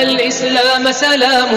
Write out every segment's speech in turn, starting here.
الإسلام سلام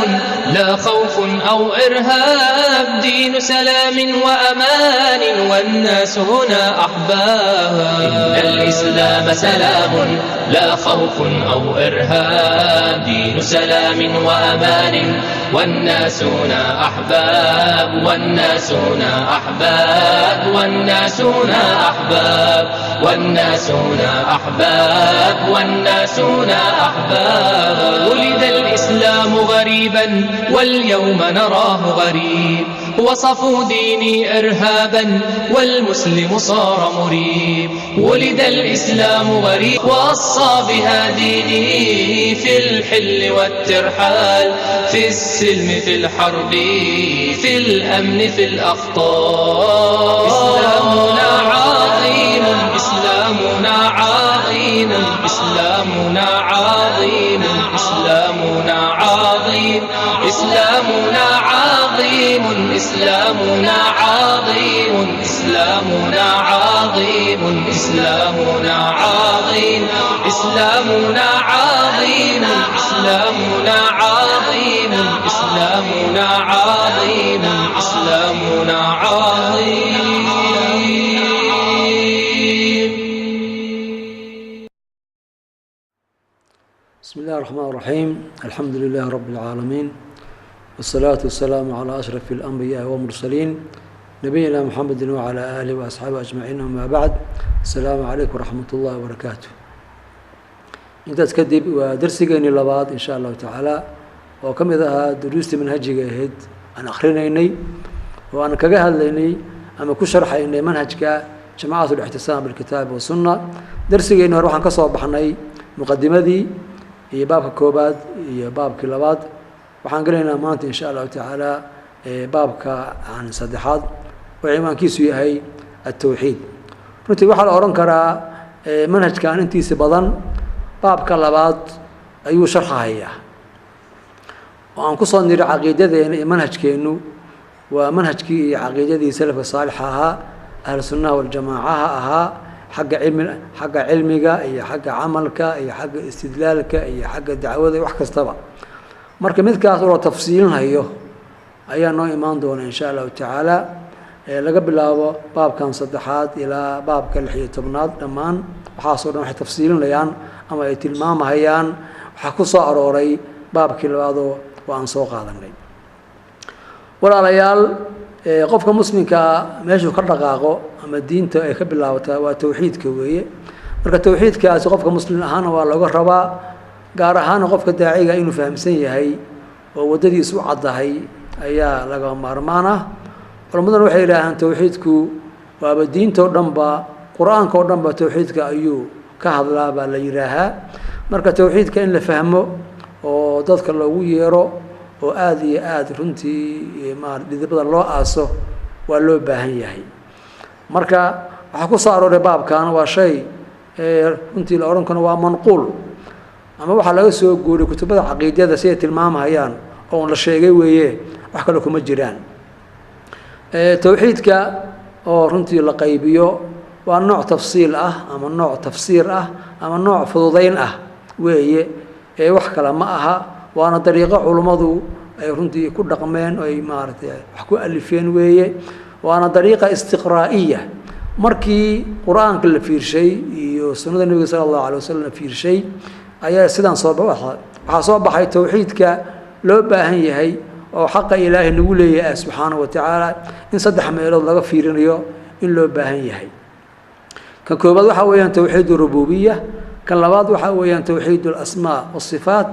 لا خوف أو إرهاب، دين سلام وأمان والناس هنا أحباب. إن الإسلام سلام لا خوف أو إرهاب، دين سلام وأمان والناس هنا أحباب، والناس هنا أحباب، والناس هنا أحباب، والناس هنا أحباب، والناس هنا أحباب. ولد الإسلام غريبا واليوم نراه غريب، وصفوا ديني إرهابا والمسلم صار مريب. ولد الإسلام غريب وصى بها ديني في الحل والترحال، في السلم في الحرب في الأمن في الأخطار. إسلامنا عظيم، إسلامنا عظيم، إسلامنا عظيم، إسلامنا عظيم، إسلامنا عظيم، إسلامنا عظيم، إسلامنا عظيم، إسلامنا عظيم، إسلامنا عظيم، إسلامنا عظيم، إسلامنا عظيم، إسلامنا عظيم. بسم الله الرحمن الرحيم، الحمد لله رب العالمين، والصلاة والسلام على أشرف الأنبياء والمرسلين، نبينا محمد وعلى آله وأصحابه أجمعين، أما بعد، السلام عليكم ورحمة الله وبركاته. Intaas kadib, waa darsigeennii labaad in sha Allahu tacaala oo ka mid ahaa duruustii manhajiga ahayd aan akrinaynay oo aan kaga hadlaynay ama ku sharxaynay manhajka Jamacat Alictisaam bilkitaab wasunna. Darsigeenni hore waxaan ka soo baxnay muqadimadii iyo baabka koobaad iyo baabkii labaad. Waxaan gelaynaa maanta in sha Allahu tacaala baabka saddexaad oo ciwaankiisu yahay altawxiid. Runtii waxaa la odhan karaa manhajkan intiisa badan baabka labaad ayuu sharxahayaa, oo aan kusoo niri caqiidadeena iyo manhajkeennu waa manhajkii iyo caqiidadii salafka saalixa ahaa, ahlu sunnaha waljamaacaha ahaa, xagga cilmi, xagga cilmiga iyo xagga camalka iyo xagga istidlaalka iyo xagga dacwada iyo wax kastaba. Marka midkaas oo la tafsiilinhayo ayaa noo imaan doona in sha Allahu tacaala, laga bilaabo baabkan saddexaad ilaa baabka 16aad. Dhammaan waxaasoo dhan waxay tafsiilinayaan ama ay tilmaamahayaan waxaa ku soo arooray baabkii labaadoo oo aan soo qaadanay. Walaalayaal, qofka muslimkaa meeshuu ka dhaqaaqo ama diinta ay ka bilaabataa waa tawxiidka weeye. Marka tawxiidkaasi qofka muslim ahaana waa looga rabaa, gaar ahaana qofka daaciga inuu fahamsan yahay oo waddadiisu u caddahay ayaa laga maarmaan ah. Culammaduna waxay yidhaahaan tawxiidku waaba diintoo dhanba, Qur-aanka oo dhan ba tawxiidka ayuu ka hadlaa baa la yidhaahaa. Marka tawxiidka in la fahmo oo dadka loogu yeero oo aada iyo aada runtii dhidibada loo aaso waa loo baahan yahay. Marka waxaa ku soo arooray baabkan waa shay runtii la odhan karo waa manquul ama waxaa laga soo guuriyay kutubada caqiidada siday tilmaamahayaan oo un la sheegay weeye, wax kale kuma jiraan. Tawxiidka oo runtii la qaybiyo waa nooc tafsiil ah ama nooc tafsiir ah ama nooc fududayn ah weeye, ee wax kale ma aha. Waana dariiqo culummadu ay runtii ku dhaqmeen oo ay maaragtay wax ku alifeen weeye, waana dariiqa istiqraa'iya. Markii Qur-aanka la fiirshay iyo sunnada Nebiga sala Allahu alay wasalam la fiirshay ayaa sidaan soo waxaa soo baxay tawxiidka loo baahan yahay oo xaqa Ilaahay nagu leeyahay subxaanahu wa tacaala in saddex meelood laga fiirinayo in loo baahan yahay. Kan koobaad waxaa weeyaan tawxiid rububiya, kan labaad waxaa weeyaan tawxiid alasmaa wasifaat,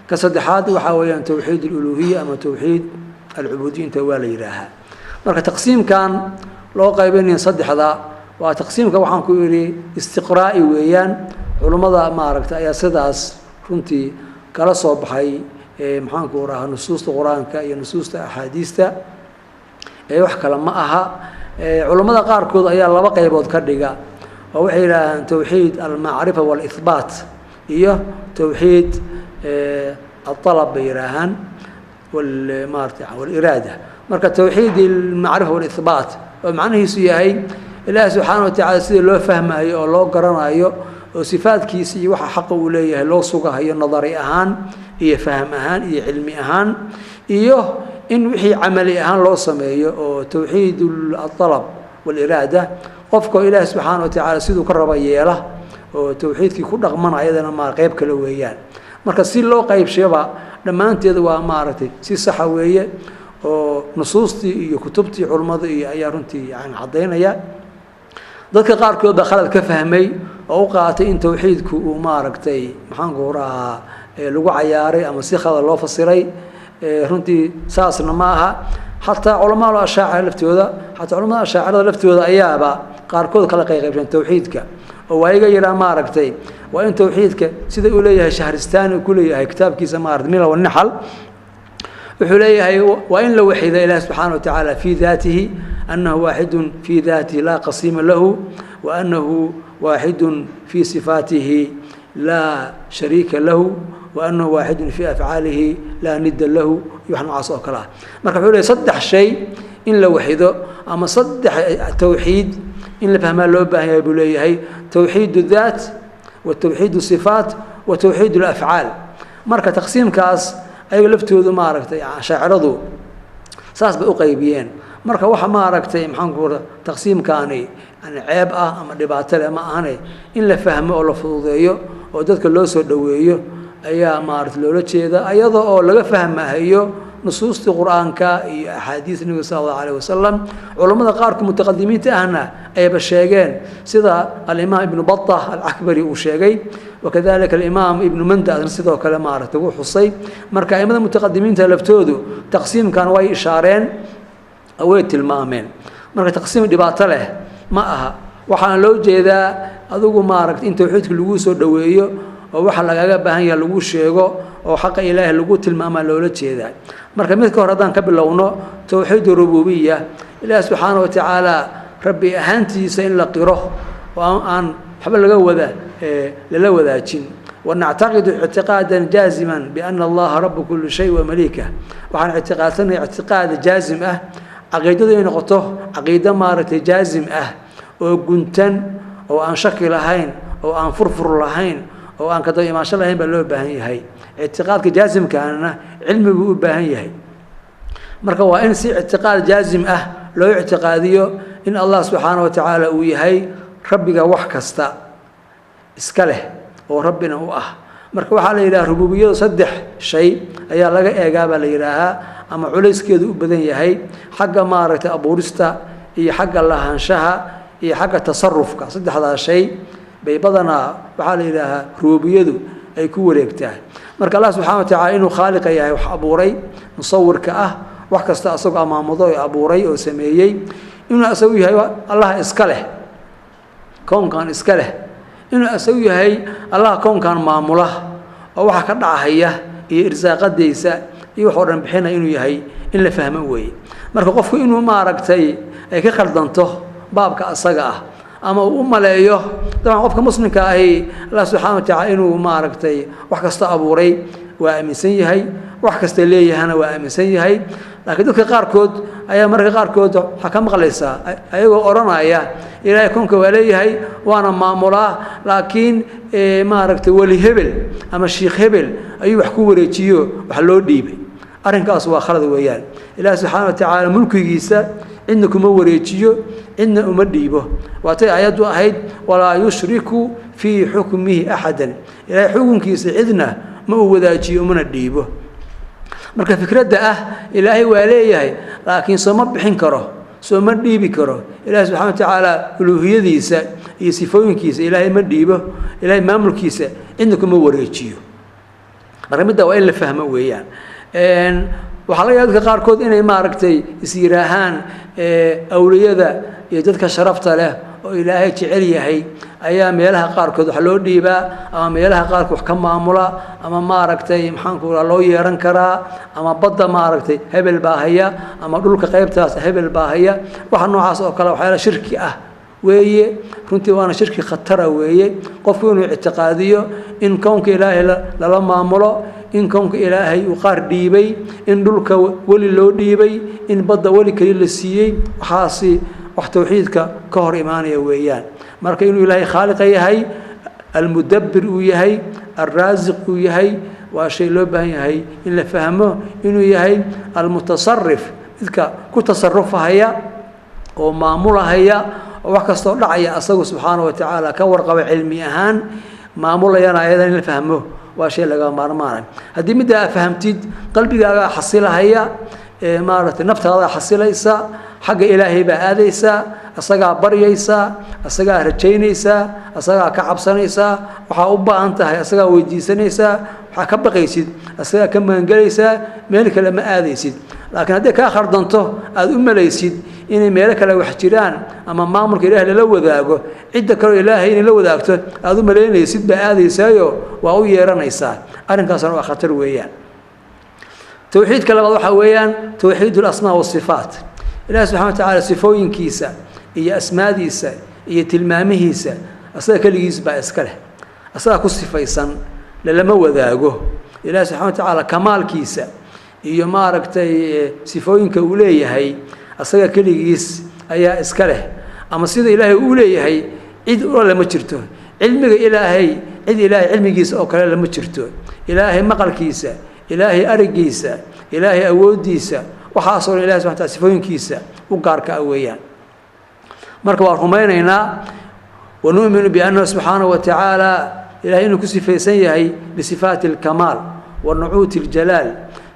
ka saddexaad waxaa weeyaan tawxiid aluluhiya ama tawxiid alcubuudiya, inta waa la yidhaahaa. Marka taqsiimkan loo qaybinaya saddexda waa taqsiimka waxaan ku idhi istiqraa'i weeyaan. Culummada maaragta ayaa sidaas runtii kala soo baxay, maxaanku rahaa, nusuusta Qur-aanka iyo nusuusta axaadiista, ee wax kale ma aha. Culummada qaarkood ayaa laba qaybood ka dhiga oo waxay yidhaahaan tawxiid almacrifa waalihbaat iyo tawxiid aalab bay yidhaahaan, maarata waaliraada. Marka tawxiid almacrifa waalihbaat oo macnihiisu yahay Ilaahi subxaana wa tacaala sida loo fahmayo oo loo garanayo oo sifaadkiisa iyo waxa xaqa uu leeyahay loo sugahayo nadari ahaan. iyo faham ahaan iyo cilmi ahaan, iyo in wixii camali ahaan loo sameeyo oo tawxiid alab waaliraada, qofka Ilaahi subxaana wa tacaala siduu ka raba yeela oo tawxiidkii ku dhaqmana, ayadana ma qeyb kale weeyaan. Marka si loo qaybshaba dhammaanteed waa maaragtay si saxa weeye, oo nusuustii iyo kutubtii culummada iyo ayaa runtii yani caddaynaya. Dadka qaarkood baa khalad ka fahmay oo u qaatay in tawxiidku uu maaragtay maxaanku rahaa lagu cayaaray ama si khalad loo fasiray. Runtii saasna ma aha. Xataa culamada ashaacira laftooda, xataa culamada ashaacirada laftooda ayaaba qaarkood kala qayqaybshan tawxiidka, oo waa iga yihaa maaragtay waa in tawxiidka sida uu leeyahay Shahristaani uu ku leeyahay kitaabkiisa maarata Milal Wanixal, wuxuu leeyahay waa in la waxida Ilahi subxaana wa tacaala fii daatihi, annahu waaxidun fii daatihi laa qasiima lahu, wa annahu waaxidun fii sifaatihi laa shariika lahu, wa annahu waaxidun fii afcaalihi laa nidda lahu, iyo wax noocaas oo kale ah. Marka wuxuu leeyahy saddex shay in la waxido ama saddex tawxiid in la fahmaa loo baahan yahay buu leeyahay: tawxiid daat wa tawxiid sifaat wa tawxiid alafcaal. Marka taqsiimkaas ayaga laftoodu maaragtay ashaaciradu saas bay u qaybiyeen. Marka waxa maaragtay maxaanku raa taqsiimkaani yani ceeb ah ama dhibaato leh ma ahane, in la fahmo oo la fududeeyo oo dadka loo soo dhoweeyo ayaa maarata loola jeeda, ayada oo laga fahmahayo nusuustii Qur-aanka iyo axaadiis Nebiga sala Allahu alayh wasalam. Culammada qaarku mutaqadimiinta ahna ayba sheegeen, sida alimaam Ibnu Bata Alcakbari uu sheegay, wakadalika alimaam Ibnu Manda asna sidoo kale maaragtay wuu xusay. Marka aimada mutaqadimiinta laftoodu taqsiimkan way ishaareen, way tilmaameen. Marka taqsiim dhibaato leh ma aha. Waxaana loo jeedaa adigu maaragtay in tawxiidka lagu soo dhoweeyo oo waxa lagaga baahan yaha lagu sheego oo xaqa Ilaahay lagu tilmaamaa loola jeedaa. Marka mid ka hor haddaan ka bilowno tawxiid rububiya, Ilaahi subxaana wa tacaala rabbi ahaantiisa in la qiro oo aan waxba laga wada lala wadaajin. Wanactaqidu ictiqaadan jaaziman biana Allaha rabu kuli shay wa maliikah. Waxaan ictiqaadsanaya ictiqaad jaazim ah, caqiidadu inay noqoto caqiido maaragtay jaazim ah oo guntan oo aan shaki lahayn oo aan furfur lahayn oo aan kadaba imaansho lahayn baa loo baahan yahay. Ictiqaadka jaazimkaana cilmi buu u baahan yahay. Marka waa in si ictiqaad jaazim ah loo ictiqaadiyo in Allah subxaana wa tacaala uu yahay rabbiga wax kasta iska leh oo rabbina u ah. Marka waxaa la yidhaha rububiyadu saddex shay ayaa laga eegaa baa la yidhaahaa, ama culayskeedu u badan yahay: xagga maaragtay abuurista iyo xagga lahaanshaha iyo xagga tasarufka. Saddexdaas shay bay badanaa waxaa la yidhaahaa rububiyadu ay ku wareegtaa. Marka Allah subxana wa tacala inuu khaaliqa yahay, wax abuuray, musawirka ah, wax kasta asagoo amaamudo oo abuuray oo sameeyey, inuu asagu yahay Allah iska leh kownkan iska leh, inuu asagu yahay Allah kownkan maamula oo waxa ka dhacahaya iyo irsaaqadaysa iyo wax oo dhan bixinaya inuu yahay, in la fahmo weeye. Marka qofku inuu maaragtay ay ka khaldanto baabka asaga ah ama uu u maleeyo, dabcan qofka muslimka ahi Allah subxana wa tacala inuu maaragtay wax kasta abuuray waa aaminsan yahay, wax kasta leeyahana waa aaminsan yahay. Laakiin dadka qaarkood ayaa mararka qaarkood waxaa ka maqlaysaa ayagoo odhanaya Ilaahay koonka waa leeyahay waana maamulaa, laakiin maaragtay weli hebel ama shiikh hebel ayuu wax ku wareejiyo, wax loo dhiibay. Arrinkaas waa khalad weeyaan. Ilaahi subxaana wa tacaala mulkigiisa cidna kuma wareejiyo, cidna uma dhiibo. Waatay aayaddu ahayd walaa yushriku fii xukmihi axadan, Ilaahay xukunkiisa cidna ma uu wadaajiyo umana dhiibo. Marka fikradda ah Ilaahay waa leeyahay laakiin sooma bixin karo, sooma dhiibi karo, Ilaahi subxana wa tacaala uluuhiyadiisa iyo sifooyinkiisa Ilaahay ma dhiibo, Ilaahay maamulkiisa cidna kuma wareejiyo. Marka midda waa in la fahmo weeyaan. Waxaa laga yaaba dadka qaarkood inay maaragtay is yidhaahaan awliyada iyo dadka sharafta leh oo Ilaahay jecel yahay ayaa meelaha qaarkood wax loo dhiibaa ama meelaha qaarkood wax ka maamula ama maaragtay maxaanku raa loo yeeran karaa, ama badda maaragtay hebel baa haya, ama dhulka qaybtaas hebel baa haya. Waxa noocaas oo kale waxyaala shirki ah weeye runtii, waana shirki khatara weeye. Qofku inuu ictiqaadiyo in kownka Ilaahay lala maamulo, in kownka Ilaahay uu qaar dhiibay, in dhulka weli loo dhiibay, in badda weli keli la siiyey, waxaasi wax tawxiidka ka hor imaanaya weeyaan. Marka inuu Ilaahay khaaliqa yahay, almudabbir uu yahay, alraasiq uu yahay, Waa shay loo baahan yahay in la fahmo inuu yahay almutasarif, midka ku tasarufahaya oo maamulahaya oo wax kastoo dhacaya asagu subxaana wa tacaala ka warqaba, cilmi ahaan maamulayana. Ayadan in la fahmo waa shay laga maarmaanay. Haddii middaa fahamtid, qalbigaagaa xasilahaya, maaragtay, naftaadaa xasilaysa, xagga Ilaahay baa aadaysaa, asagaa baryaysaa, asagaa rajaynaysaa, asagaa ka cabsanaysaa. Waxaa u baahan tahay asagaa weydiisanaysaa, waxaa ka baqaysid asagaa ka magangelaysaa, meel kale ma aadaysid. Laakiin hadday kaa khardanto, aada u malaysid inay meelo kale wax jiraan ama maamulka Ilahay lala wadaago, cidda kaleo Ilaahay inay la wadaagto aada u malaynaysid baa aadaysaayo, waa u yeeranaysaa. Arrinkaasna waa khatar weeyaan. Towxiidka labaad waxaa weeyaan towxiid alasmaa wasifaat. Ilahi subxana wa tacaala sifooyinkiisa iyo asmaadiisa iyo tilmaamihiisa asaga keligiis baa iska leh, asagaa ku sifaysan, lalama wadaago. Ilahi subxana wa tacaala kamaalkiisa iyo maaragtay sifooyinka uu leeyahay asaga keligiis ayaa iska leh, ama sida Ilaahay uu leeyahay cid ula lama jirto. Cilmiga Ilaahay, cid Ilaahay cilmigiisa oo kale lama jirto. Ilaahay maqalkiisa, Ilaahay arigiisa, Ilaahay awooddiisa, waxaasoo dhan Ilahay subxana wataala sifooyinkiisa u gaarka ah weeyaan. Marka waan rumaynaynaa, wanu'minu biannahu subxaanahu wa tacaala, Ilahay inuu ku sifaysan yahay bisifaati alkamaal wa nucuuti aljalaal,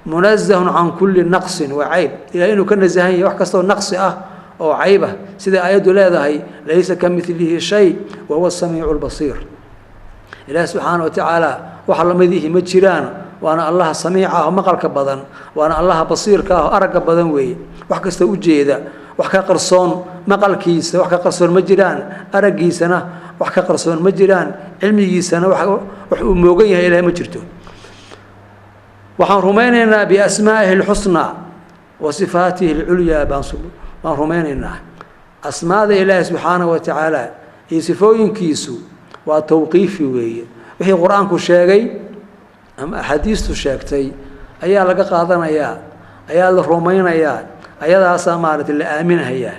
munazahun can kulli naqsin wa cayb. Ilahay inuu ka nasahan yahay wax kastoo naqsi ah oo cayb ah, sida aayaddu leedahay: laysa ka milihi shay wa huwa asamiicu lbasiir. Ilahi subxaana wa tacaala wax lamidihii ma jiraan, waana Allaha samiica ah oo maqalka badan, waana Allaha basiirka ah oo aragga badan weeye, wax kasta ujeeda. Wax ka qarsoon maqalkiisa, wax ka qarsoon ma jiraan, araggiisana wax ka qarsoon ma jiraan, cilmigiisana wax uu moogan yahay Ilahay ma jirto. Waxaan rumaynaynaa biasmaa'ihi alxusnaa wa sifaatihi alculyaa baan rumaynaynaa. Asmaada Ilaahi subxaanahu wa tacaala iyo sifooyinkiisu waa tawqiifi weeye. Wixii Qur-aanku sheegay ama axaadiistu sheegtay ayaa laga qaadanayaa, ayaa la rumaynayaa, ayadaasaa maaragtay la aaminahayaa.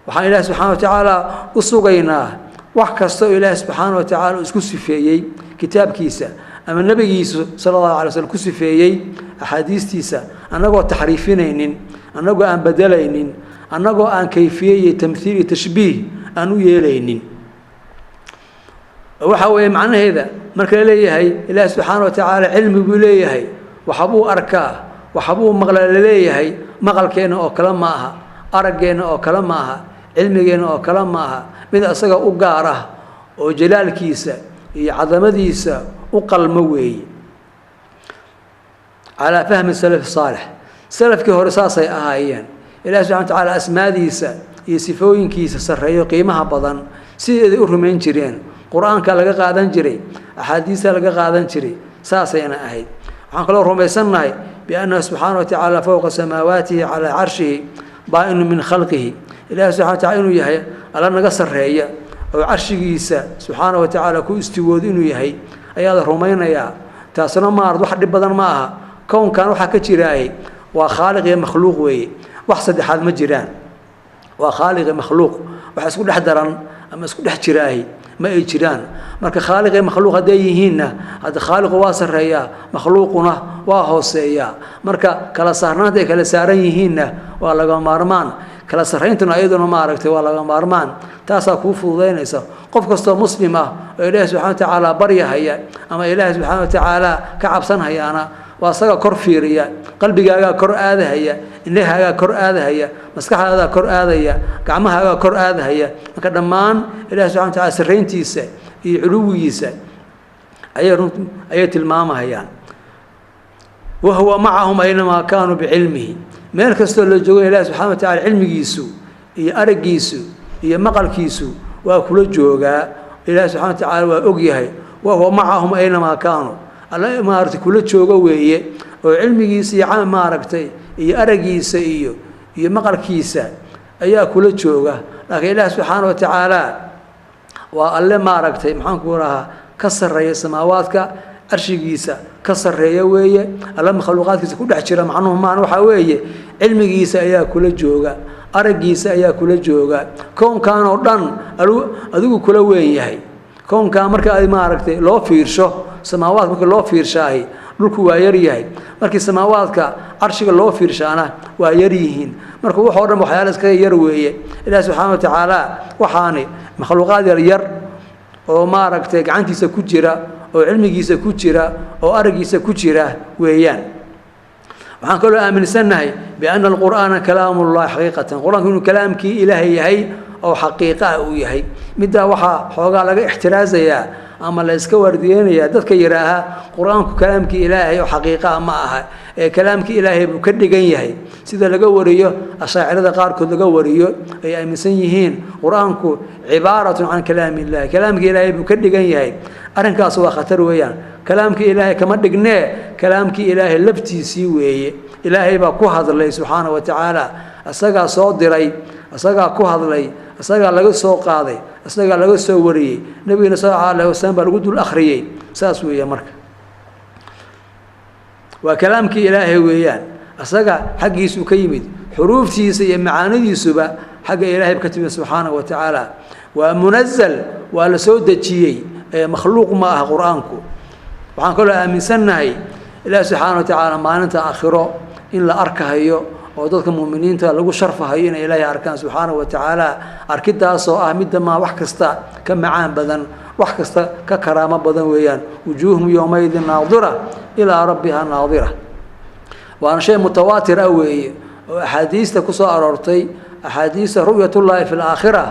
Waxaan Ilaahi subxana wa tacaala u sugaynaa wax kasta oo Ilaahi subxaana wa tacaala uu isku sifeeyey kitaabkiisa ama nebigiisu sala Allahu alay slam ku sifeeyey axaadiistiisa, annagoo taxriifinaynin, annagoo aan bedelaynin, annagoo aan kayfiye iyo tamhiil iyo tashbiih aan u yeelaynin. Waxa weeye macnaheeda marka la leeyahay Ilaahi subxaana wa tacaala cilmi buu leeyahay, waxbuu arkaa, waxbuu maqlaa laleeyahay, maqalkeenna oo kale ma aha, araggeenna oo kale ma aha, cilmigeenna oo kale ma aha. Mid asaga u gaar ah oo jalaalkiisa iyo cadamadiisa u qalmo weeye, calaa fahmi salaf saalix. Salafkii hore saasay ahaayeen. Ilahi subxana wa tacaala asmaadiisa iyo sifooyinkiisa sarreeyo qiimaha badan sideeday u rumayn jireen. Qur-aanka laga qaadan jiray, axaadiista laga qaadan jiray, saasayna ahayd. Waxaan kaloo rumaysannahay biannahu subxaana wa tacaala fowqa samaawaatihi calaa carshihi baa-inu min khalqihi. Ilahi subxana wa tacala inuu yahay Alla naga sarreeya oo carshigiisa subxaana wa tacaala ku istiwoodo inuu yahay ayaa la rumaynayaa. Taasna maarad wax dhib badan ma aha. Kownkan waxaa ka jiraaye waa khaaliq iyo makhluuq weeye, wax saddexaad ma jiraan. Waa khaaliq iyo makhluuq, wax isku dhex daran ama isku dhex jiraahi ma ay jiraan. Marka khaaliq iyo makhluuq hadday yihiinna, hadda khaaliqu waa sarreeyaa, makhluuquna waa hooseeyaa. Marka kala saarnaanta ay kala saaran yihiinna waa laga maarmaan, kala sarrayntuna iyaduna maaragtay waa laga maarmaan. Taasaa kuu fududaynaysa qof kastoo muslim ah oo Ilaahi subxana wa tacaala baryahaya ama Ilaahi subxaana wa tacaala ka cabsanhayaana, waa asaga kor fiiriya. Qalbigaagaa kor aadahaya, indhahaagaa kor aadahaya, maskaxdaadaa kor aadaya, gacmahaagaa kor aadahaya. Marka dhammaan Ilahi subxana wa tacala sarrayntiisa iyo culuwigiisa ayay tilmaamahayaan. Wahuwa macahum aynamaa kaanuu bicilmihi. Meel kastoo la joogo Ilahi subxana wa tacala cilmigiisu iyo araggiisu iyo maqalkiisu waa kula joogaa. Ilahi subxana wa tacaala waa og yahay. Wahuwa macahum aynamaa kaanuu, Alla maaragtay kula joogo weeye oo cilmigiisa iyo maaragtay iyo araggiisa iyo maqalkiisa ayaa kula jooga. Laakiin Ilaah subxaana wa tacaala waa Alle maaragtay maxaanku rahaa ka sarreeya samaawaadka, carshigiisa ka sarreeya weeye. Alle makhluuqaadkiisa ku dhex jira macnuhu maan, waxaa weeye cilmigiisa ayaa kula jooga, araggiisa ayaa kula jooga. Kownkan oo dhan adigu kula weyn yahay. Kownkan marka ay maaragtay loo fiirsho samaawaadka, marka loo fiirshaahi Dhulku waa yar yahay. Markii samaawaadka carshiga loo fiirshaana waa yar yihiin. Marka waxoo dhan waxyaala iskaga yar weeye. Ilaah subxaana wa tacaala waxaani makhluuqaad yar yar oo maaragtay gacantiisa ku jira oo cilmigiisa ku jira oo araggiisa ku jira weeyaan. Waxaan kaloo aaminsannahay bianna alqur'aana kalaamullahi xaqiiqatan, qur-aanku inuu kalaamkii ilaahay yahay oo xaqiiqa ah uu yahay. Middaa waxaa xoogaa laga ixtiraasayaa ama la iska waardiyeynayaa dadka yidhaaha qur-aanku kalaamkii ilaahay oo xaqiiqaa ma aha, ee kalaamkii ilaahay buu ka dhigan yahay, sida laga wariyo ashaacirada qaarkood laga wariyo ay aaminsan yihiin qur-aanku cibaaratun can kalaami illahi, kalaamkii ilaahay buu ka dhigan yahay. Arrinkaas waa khatar weeyaan. Kalaamkii ilaahay kama dhignee, kalaamkii ilaahay laftiisii weeye. Ilaahay baa ku hadlay subxaana wa tacaala, isagaa soo diray, isagaa ku hadlay, isagaa laga soo qaaday, isagaa laga soo wariyey, nabigana sal alla alayh wasalam baa lagu dul akhriyey. Saas weeye. Marka waa kalaamkii ilaahay weeyaan, isaga xaggiisuu ka yimid, xuruuftiisa iyo macaanidiisuba xagga ilaahay ka timid subxaana wa tacaala. Waa munazal, waa la soo dejiyey, ee makhluuq ma aha qur-aanku. Waxaan kaloo aaminsannahay ilaahi subxaana wa tacaala maalinta aakhiro in la arkahayo oo dadka muuminiinta lagu sharfahayo inay ilaahay arkaan subxaana wa tacaala. Arkidaasoo ah midda maa wax kasta ka macaan badan, wax kasta ka karaamo badan weeyaan. Wujuuhum yowmaidin naadira ilaa rabbiha naadira. Waana shay mutawaatir ah weeye oo axaadiista ku soo aroortay, axaadiista ru'yatullaahi fi laakhira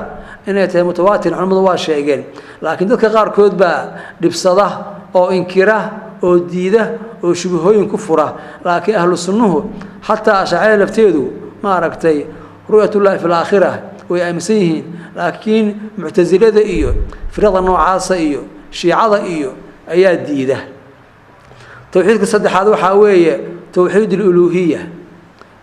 inay tahay mutawaatir culimmadu waa sheegeen. Laakiin dadka qaarkood baa dhibsada oo inkira oo diida oo shubahooyin ku fura. Laakiin ahlu sunnuhu xataa ashaacirada lafteedu maaragtay ru'yatullaahi fi laakhira way aaminsan yihiin, laakiin muctasilada iyo firada noocaasa iyo shiicada iyo ayaa diida. Towxiidka saddexaad waxaa weeye towxiid aluluuhiya,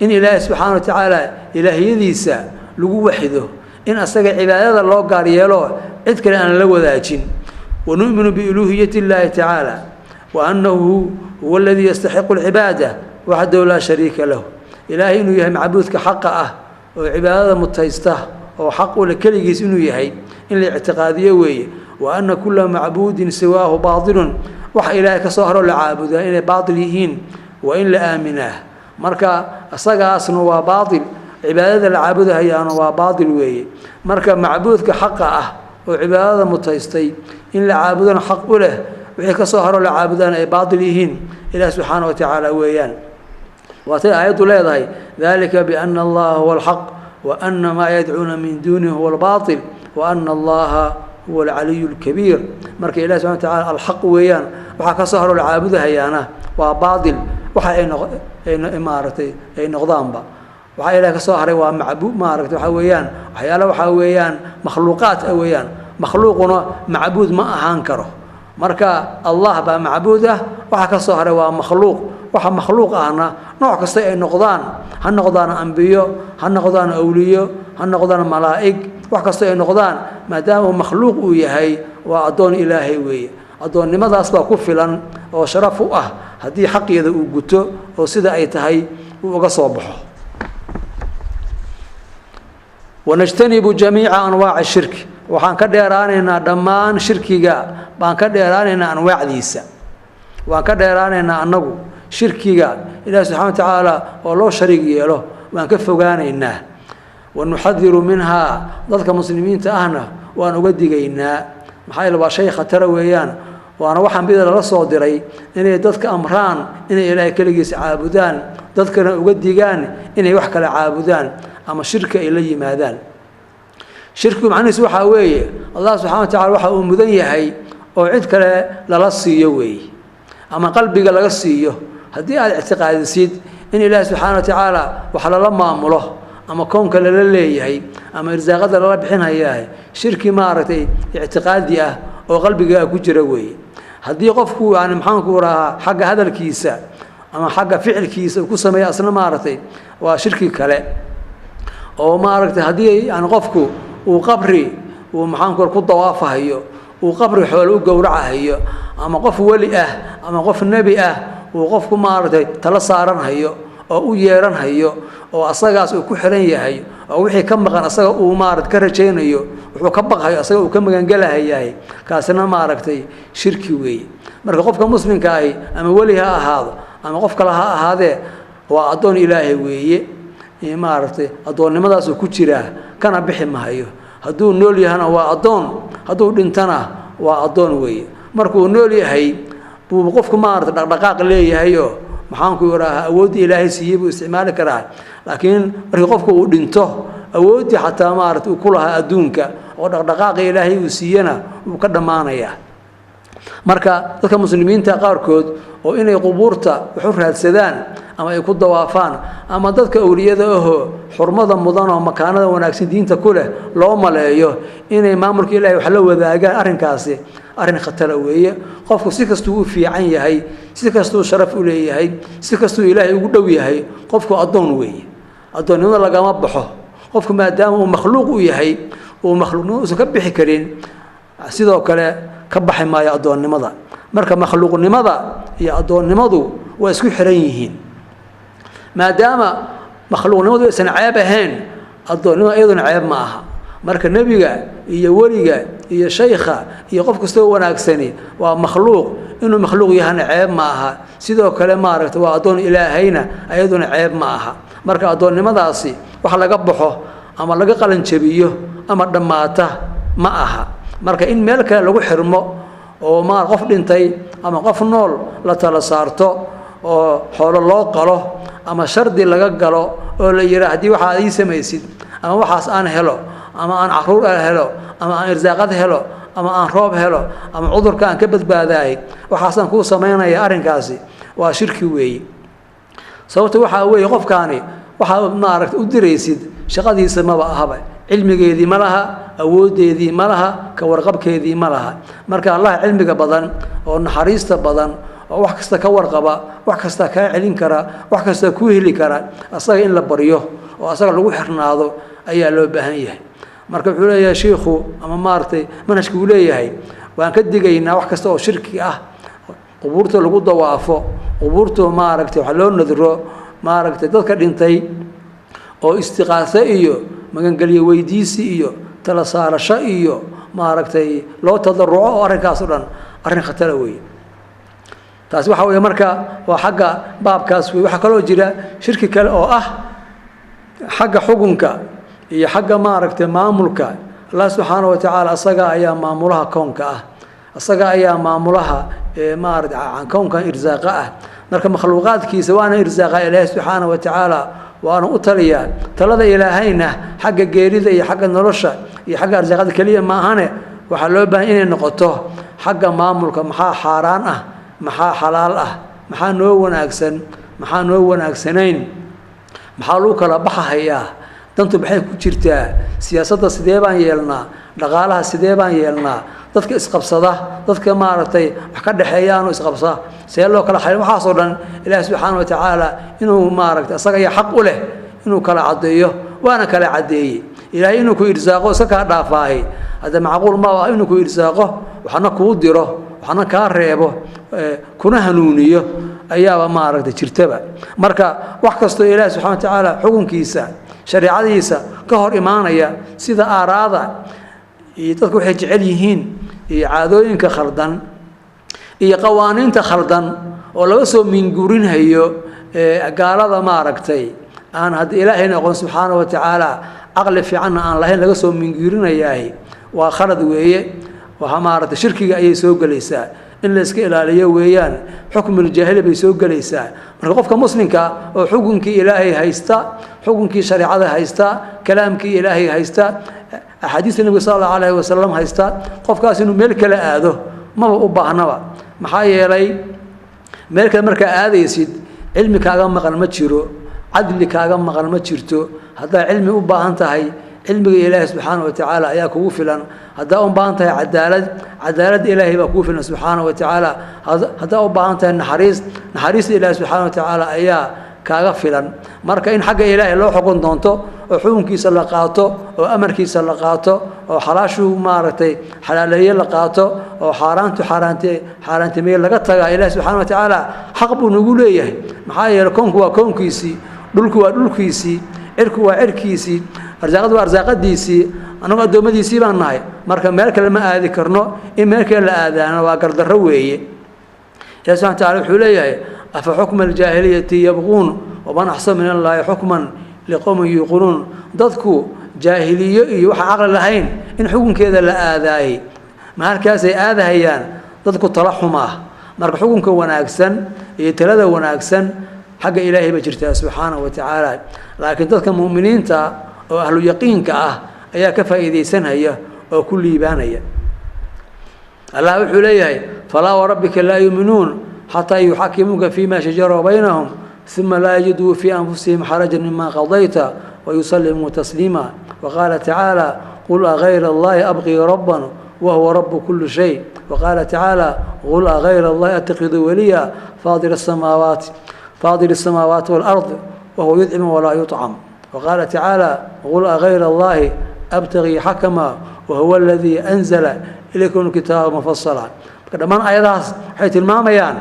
in ilaahay subxaana wa tacaala ilaahiyadiisa lagu waxido, in asaga cibaadada loo gaar yeelo, cid kale aan la wadaajin. Wanu'minu biuluuhiyati illaahi tacaala wa annahu huwa aladii yastaxiqu alcibaada waxdahu laa shariika lahu. Ilaahay inuu yahay macbuudka xaqa ah oo cibaadada mutaysta oo xaq ule keligiis inuu yahay in la ictiqaadiyo weeye. Wa anna kula macbuudin siwaahu baatilun, waxa ilaahay ka soo haroo la caabudaa inay baatil yihiin waa in la aaminaa. Marka isagaasna waa baatil, cibaadada la caabudahayaana waa baatil weeye. Marka macbuudka xaqa ah oo cibaadada mutaystay in la caabudana xaq u leh, wixii ka soo haroo la caabudana ay baatil yihiin, ilaah subxaana wa tacaala weeyaan. Waatay aayaddu leedahay dalika biana allaha huwa alxaq wa ana maa yadcuuna min duunihi huwa albaatil wa ana allaha huwa alcaliyu alkabiir. Marka ilahi subxana wa tacala alxaq weeyaan, waxaa ka soo haroo la caabudahayaana waa baatil, waxa ay maaragtay ay noqdaanba. Waxaa ilahi ka soo haray waa macbu maaragtay waxaa weeyaan waxyaala waxaa weeyaan makhluuqaad ah weeyaan. Makhluuquna macbuud ma ahaan karo. Marka allah baa macbuud ah, waxa ka soo haray waa makhluuq. Waxa makhluuq ahna nooc kasta ay noqdaan, ha noqdaan ambiyo, ha noqdaan awliyo, ha noqdaan malaa'ig, wax kasta ay noqdaan, maadaama uu makhluuq uu yahay waa addoon ilaahay weeye. Addoonnimadaas baa ku filan oo sharaf u ah haddii xaqeeda uu guto oo sida ay tahay uu uga soo baxo. Wanajtanibu jamiica anwaaci shirki, waxaan ka dheeraanaynaa dhammaan shirkiga, baan ka dheeraanaynaa anwaacdiisa, waan ka dheeraanaynaa annagu shirkiga ilahi subxana wa tacaala oo loo shariig yeelo waan ka fogaanaynaa. Wanuxadiru minhaa, dadka muslimiinta ahna waan uga digaynaa, maxaa yeele waa shay khatara weeyaan. Waana waxaan bida lala soo diray inay dadka amraan inay ilaahay keligiisa caabudaan, dadkana uga digaan inay wax kale caabudaan ama shirki ay la yimaadaan. Shirkigu macnihiisu waxaa weeye allah subxana wa tacala waxa uu mudan yahay oo cid kale lala siiyo weeye, ama qalbiga laga siiyo. Haddii aada ictiqaadisid in ilaahi subxaana wa tacaala wax lala maamulo ama koonka lala leeyahay ama irsaaqada lala bixinhayaah, shirki maaragtay ictiqaadi ah oo qalbigaa ku jira weeye. Haddii qofku yani maxaanku rahaa xagga hadalkiisa ama xagga ficilkiisa uu ku sameeya asna maaragtay waa shirki kale oo maaragtay haddii yani qofku uu qabri uu maxaanku ku dawaafahayo, uu qabri xoole u gowracahayo, ama qof weli ah ama qof nebi ah uu qofku maaragtay tala saaranhayo oo u yeeranhayo oo asagaas uu ku xiran yahay oo wixii ka maqan asaga uu maarata ka rajaynayo, wuxuu ka baqhayo asaga uu ka magangelahayahay, kaasina maaragtay shirki weeye. Marka qofka muslimka ahi ama weli ha ahaado ama qof kale ha ahaadee, waa addoon Ilaahay weeye. Maaragtay, addoonnimadaasuu ku jiraa, kana bixi mahayo. Hadduu nool yahana waa addoon, hadduu dhintana waa addoon weeye. Markuu nool yahay buu qofku maarata dhaqdhaqaaq leeyahay oo, maxaanku idhaahaa, awooddii Ilaahay siiyey buu isticmaali karaa. Laakiin markii qofku uu dhinto, awooddii xataa maarata uu ku lahaa adduunka oo dhaqdhaqaaqa Ilaahay uu siiyena wuu ka dhammaanayaa. Marka dadka muslimiinta qaarkood oo inay qubuurta wax u raadsadaan ama ay ku dawaafaan ama dadka awliyada ahoo xurmada mudan oo makaanada wanaagsan diinta ku leh loo maleeyo inay maamulka Ilahay wax la wadaagaan, arrinkaasi arrin khatara weeye. Qofku si kastuu u fiican yahay, si kastuu sharaf u leeyahay, si kastuu Ilaahay ugu dhow yahay, qofku addoon weeye. Addoonnimada lagama baxo. Qofku maadaama uu makhluuq u yahay, uu makhluuqnimo uusan ka bixi karin, sidoo kale ka baxi maayo addoonnimada. Marka makhluuqnimada iyo addoonnimadu waa isku xiran yihiin. Maadaama makhluuqnimadu aysan ceeb ahayn, addoonnimada iyaduna ceeb ma aha. Marka nebiga iyo weliga iyo shaykha iyo qof kastoo wanaagsani waa makhluuq. Inuu makhluuq yahana ceeb ma aha. Sidoo kale, maaragta, waa addoon Ilaahayna, ayaduna ceeb ma aha. Marka addoonnimadaasi wax laga baxo ama laga qalanjabiyo ama dhammaata ma aha. Marka in meel kale lagu xirmo oo ma qof dhintay ama qof nool la tala saarto oo xoolo loo qalo ama shardi laga galo oo la yidhaa haddii waxaa ii samaysid ama waxaas aan helo ama aan caruur helo ama aan irsaaqad helo ama aan roob helo ama cudurka aan ka badbaadaay, waxaasaan kuu samaynaya, arrinkaasi waa shirki weeye. Sababta waxaa weeye, qofkaani waxaa maaragta u diraysid shaqadiisa maba ahaba, cilmigeedii ma laha, awooddeedii ma laha, ka warqabkeedii ma laha. Marka Allah cilmiga badan oo naxariista badan oo wax kasta ka warqaba, wax kasta kaa celin kara, wax kasta kuu heli kara, asaga in la baryo oo asaga lagu xirnaado ayaa loo baahan yahay. Marka wuxuu leeyahay shiikhu ama maaragtay manhajka uu leeyahay, waan ka digaynaa wax kasta oo shirki ah: qubuurta lagu dawaafo, qubuurta maaragtay wax loo nadro, maaragtay dadka dhintay oo istiqaaso iyo magangelyo weydiisi iyo tala saarasho iyo maaragtay loo tadaruco, oo arrinkaas o dhan arrin khatara weeye. Taasi waxa weeye, marka waa xagga baabkaas wey. Waxaa kaloo jira shirki kale oo ah xagga xukunka iyo xagga maaragtay maamulka. Allah subxaana wa tacaala asaga ayaa maamulaha koonka ah, asaga ayaa maamulaha maarata koonkan irsaaqa ah. Marka makhluuqaadkiisa waana irsaaqa Ilaahay subxaana wa tacaala, waana u taliyaa. Talada Ilaahayna xagga geerida iyo xagga nolosha iyo xagga arsaaqada keliya ma ahane, waxaa loo baahan inay noqoto xagga maamulka: maxaa xaaraan ah, maxaa xalaal ah, maxaa noo wanaagsan, maxaa noo wanaagsanayn, maxaa lagu kala baxahayaa, dantu maxay ku jirtaa, siyaasadda sidee baan yeelnaa, dhaqaalaha sidee baan yeelnaa, dadka isqabsada, dadka maaragtay wax ka dhexeeyaanoo isqabsa see loo kala xalin. Waxaasoo dhan Ilaahi subxaana wa tacaala inuu maaragtay asaga ayaa xaq u leh inuu kala caddeeyo, waana kala caddeeyey. Ilaahay inuu ku irsaaqo iska kaa dhaafaahi hadda macquul ma ah. Inuu ku irsaaqo, waxna kuu diro, waxna kaa reebo, kuna hanuuniyo ayaaba maaragtay jirtaba. Marka wax kastoo Ilaahi subxana wa tacaala xukunkiisa, shareecadiisa ka hor imaanaya, sida aaraada iyo dadku waxay jecel yihiin iyo caadooyinka khaldan iyo qawaaniinta khaldan oo laga soo minguurinhayo gaalada, maaragtay, aan hadda Ilaahayna aqoon subxaana wa tacaala, caqli fiicanna aan lahayn, laga soo minguurinayaahi, waa khalad weeye. Waa maaragtay shirkiga ayay soo gelaysaa, in la iska ilaaliyo weeyaan. Xukmuljaahili bay soo gelaysaa. Marka qofka muslimka oo xukunkii Ilaahay haysta, xukunkii shareecada haysta, kalaamkii Ilaahay haysta, axaadiista Nebiga sala allahu alayhi wasalam haysta, qofkaas inuu meel kale aado maba u baahnaba. Maxaa yeelay, meel kale markaa aadaysid, cilmi kaaga maqan ma jiro, cadli kaaga maqan ma jirto. Haddaa cilmi u baahan tahay, cilmiga Ilaahay subxaana wa tacaala ayaa kugu filan. Haddaa u baahan tahay cadaalad, cadaaladda Ilaahay baa kugu filan subxaana wa tacaala. Haddaa u baahan tahay naxariis, naxariista Ilaahay subxaana wa tacaala ayaa kaaga filan. Marka in xagga Ilaahay loo xukun doonto oo xukunkiisa la qaato oo amarkiisa la qaato oo xalaashuu maaragtay xalaaleeye la qaato oo xaaraantu xaaraantimeeye laga tagaa, Ilaahi subxana wa tacaala xaq buu nagu leeyahay. Maxaa yeeley, koonku waa koonkiisii, dhulku waa dhulkiisii, cirku waa cirkiisii, arsaaqadu waa arsaaqadiisii, annagu addoommadiisii baan nahay. Marka meel kale ma aadi karno, in meel kale la aadaana waa gardarro weeye. Ilahi subxana wataala wuxuu leeyahay afa xukma aljaahiliyati yabquun waman axsanu min allaahi xukman liqowmin yuuqinuun. Dadku jaahiliyo iyo waxaan caqli lahayn in xukunkeeda la aadaayey, ma halkaasay aadahayaan dadku tala xumaah. Marka xukunka wanaagsan iyo talada wanaagsan xagga ilaahay ba jirtaa subxaanahu wa tacaala, laakiin dadka mu'miniinta oo ahlu yaqiinka ah ayaa ka faa'iidaysanaya oo ku liibaanaya. Allah wuxuu leeyahay falaa warabbika laa yuuminuun xataa yuxakimuuka fima shajara baynahum uma laa yajiduu fii anfusihim xarajan mima qadayta wayusallimuu tasliima. Waqaala tacaala qul agayra allahi abqii rabban wahuwa rabu kuli shay. Waqaala tacaala qul agayra allahi attakidu waliya faadir asamaawaati walard wahuwa yudcimu walaa yuطcam. Waqaala tacaala qul agayra allahi abtagii xakama wahuwa aladii anzala ilaykum lkitaaba mufasala. Marka dhammaan ayadahaas waxay tilmaamayaan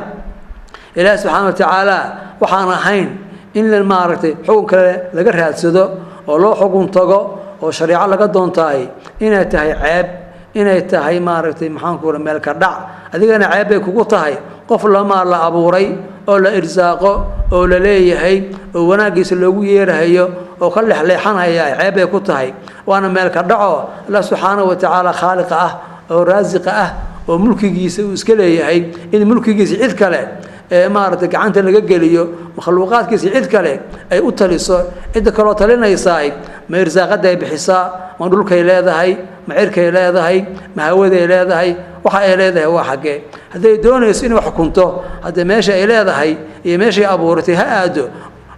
ilaahi subxaana wa tacaala waxaan ahayn in maaragtay xukun kale laga raadsado oo loo xukun tago oo shareeco laga doontaay inay tahay ceeb, inay tahay maaragtay maxaanku ura meel ka dhac. Adigana ceeb bay kugu tahay qof lamaa la abuuray oo la irsaaqo oo la leeyahay oo wanaaggiisa loogu yeerahayo oo ka lexleexanhaya, ceeb bay ku tahay, waana meel ka dhaco. Allah subxaanahu wa tacaala khaaliqa ah oo raasiqa ah oo mulkigiisa uu iska leeyahay in mulkigiisa cid kale ee maaragtay gacanta laga geliyo, makhluuqaadkiisa cid kale ay u taliso, cidda kaloo talinaysaa ma irsaaqaday bixisaa, ma dhulkay leedahay, ma cirkay leedahay, ma hawaday leedahay, waxa ay leedahay waa xaggee? Hadday doonayso inay wax xukunto, haddee meesha ay leedahay iyo meeshay abuuratay ha aado.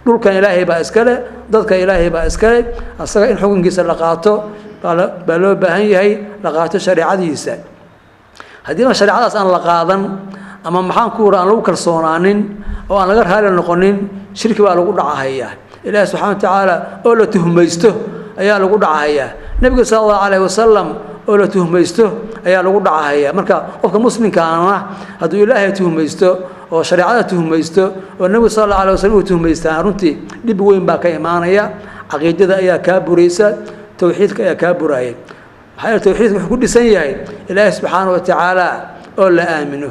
Dhulkan ilaahay baa iskale, dadka ilaahay baa iskale, asaga in xukunkiisa la qaato baa loo baahan yahay, la qaato shareecadiisa. Haddii ma shareecadaas aan la qaadan ama maxaan ku ura aan lagu kalsoonaanin oo aan laga raali noqonin, shirki baa lagu dhacahayaa. Ilaahi subxana wa tacaala oo la tuhmaysto ayaa lagu dhacahayaa. Nebiga sala allahu calayhi wasalam oo la tuhmaysto ayaa lagu dhacahayaa. Marka qofka muslimkaana hadduu ilaahay tuhmaysto oo shareecada tuhmaysto oo nebiga sala allahu alayh wasalam uu tuhmaystaan, runtii dhib weyn baa ka imaanaya. Caqiidada ayaa kaa buraysa, towxiidka ayaa kaa buraaya. Maxaa yeele towxiidka wuxuu ku dhisan yahay ilaahi subxaana wa tacaala oo la aamino,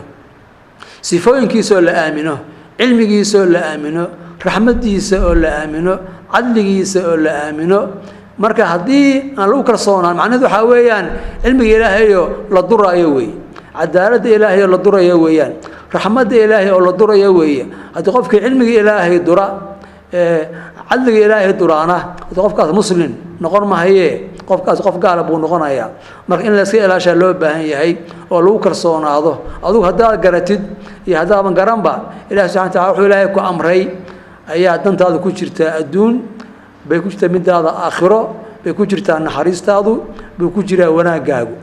sifooyinkiisa oo la aamino, cilmigiisa oo la aamino, raxmaddiisa oo la aamino, cadligiisa oo la aamino. Marka haddii aan lagu kalsoonaan, macnaheedu waxaa weeyaan cilmiga ilaahayoo la duraayo weeye, cadaaladda ilaahay oo la durayo weeyaan, raxmadda ilaahay oo la durayo weeye. Haddii qofkii cilmiga ilaahay dura, cadliga ilaahay duraana, haddii qofkaas muslim noqon mahaye, qofkaas qof gaala buu noqonayaa. Marka in layska ilaashaa loo baahan yahay oo lagu kalsoonaado. Adugu haddaad garatid iyo haddaaban garanba, ilahi subxana wa tacala wuxuu ilaahay ku amray ayaa dantaadu ku jirtaa. Adduun bay ku jirtaa, midaada aakhiro bay ku jirtaa, naxariistaadu buu ku jiraa, wanaaggaagu.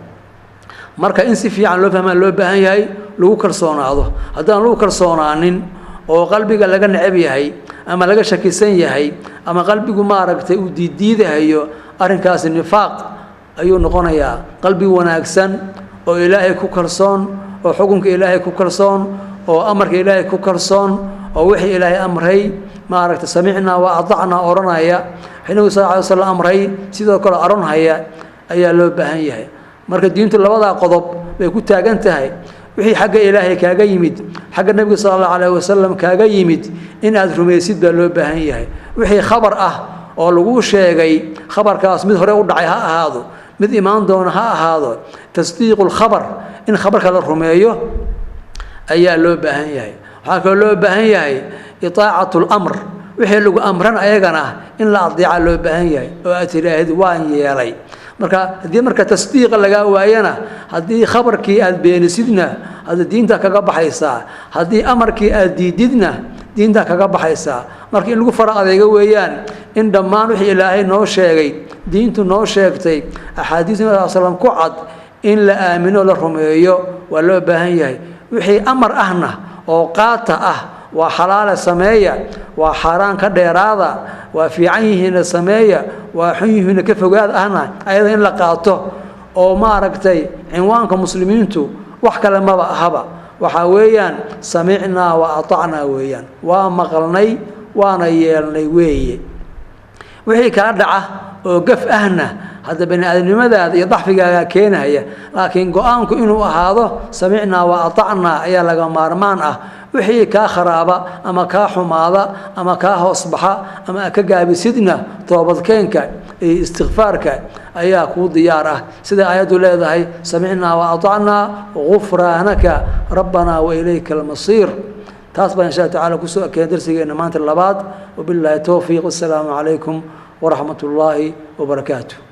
Marka in si fiican loo fahmaa loo baahan yahay, lagu kalsoonaado. Haddaan lagu kalsoonaanin oo qalbiga laga necab yahay ama laga shakisan yahay ama qalbigu maaragtay uu diiddiidahayo, arrinkaasi nifaaq ayuu noqonayaa. Qalbi wanaagsan oo ilaahay ku kalsoon oo xukunka ilaahay ku kalsoon oo amarka ilaahay ku kalsoon oo wixii ilaahay amray maaragtay samicnaa wa adacnaa odhanaya, wixii nabigu sal ly slam amray sidoo kale odhanhaya ayaa loo baahan yahay. Marka diintu labadaa qodob bay ku taagan tahay. Wixii xagga ilaahay kaaga yimid, xagga nebiga sala allahu alayh wasalam kaaga yimid, in aad rumaysid baa loo baahan yahay. Wixii khabar ah oo laguu sheegay, khabarkaas mid hore u dhacay ha ahaado, mid imaan doona ha ahaado, tasdiiqu lkhabar, in khabarka la rumeeyo ayaa loo baahan yahay. Waxaa kaloo loo baahan yahay itaacatu lamr, wixii lagu amran ayagana in la adeeca loo baahan yahay oo aad tiraahid waan yeelay. Marka haddii marka tasdiiqa lagaa waayana, haddii khabarkii aad beenisidna, hadda diinta kaga baxaysaa. Haddii amarkii aad diididna, diinta kaga baxaysaa. Marka in lagu fara adeego weeyaan in dhammaan wixii ilaahay noo sheegay, diintu noo sheegtay, axaadiis nabi sal slam ku cad, in la aamino la rumeeyo waa loo baahan yahay. Wixii amar ahna oo qaata ah, waa xalaala sameeya, waa xaaraan ka dheeraada, waa fiican yihiinna sameeya, waa xun yihiinna ka fogaad ahna, ayada in la qaato oo maaragtay cinwaanka muslimiintu wax kale maba ahaba. Waxaa weeyaan samicnaa wa atacnaa weeyaan, waa maqalnay waana yeelnay weeye. Wixii kaa dhaca oo gaf ahna hadda bani aadamnimadaada iyo dacfigaagaa keenaya, laakiin go-aanku inuu ahaado samicnaa wa atacnaa ayaa laga maarmaan ah. Wixii kaa kharaaba ama kaa xumaada ama kaa hoos baxa ama aad ka gaabisidna, toobadkeenka iyo istikfaarka ayaa kuu diyaar ah, sida aayaddu leedahay: "Samicnaa wa atacnaa, gufraanaka rabbanaa wa ilayka almasiir." Taas baan insha Allah tacala kusoo ekeenay darsigeena maanta labaad. Wabilaahi towfiiq, wassalaamu calaykum waraxmat ullaahi wabarakaatu.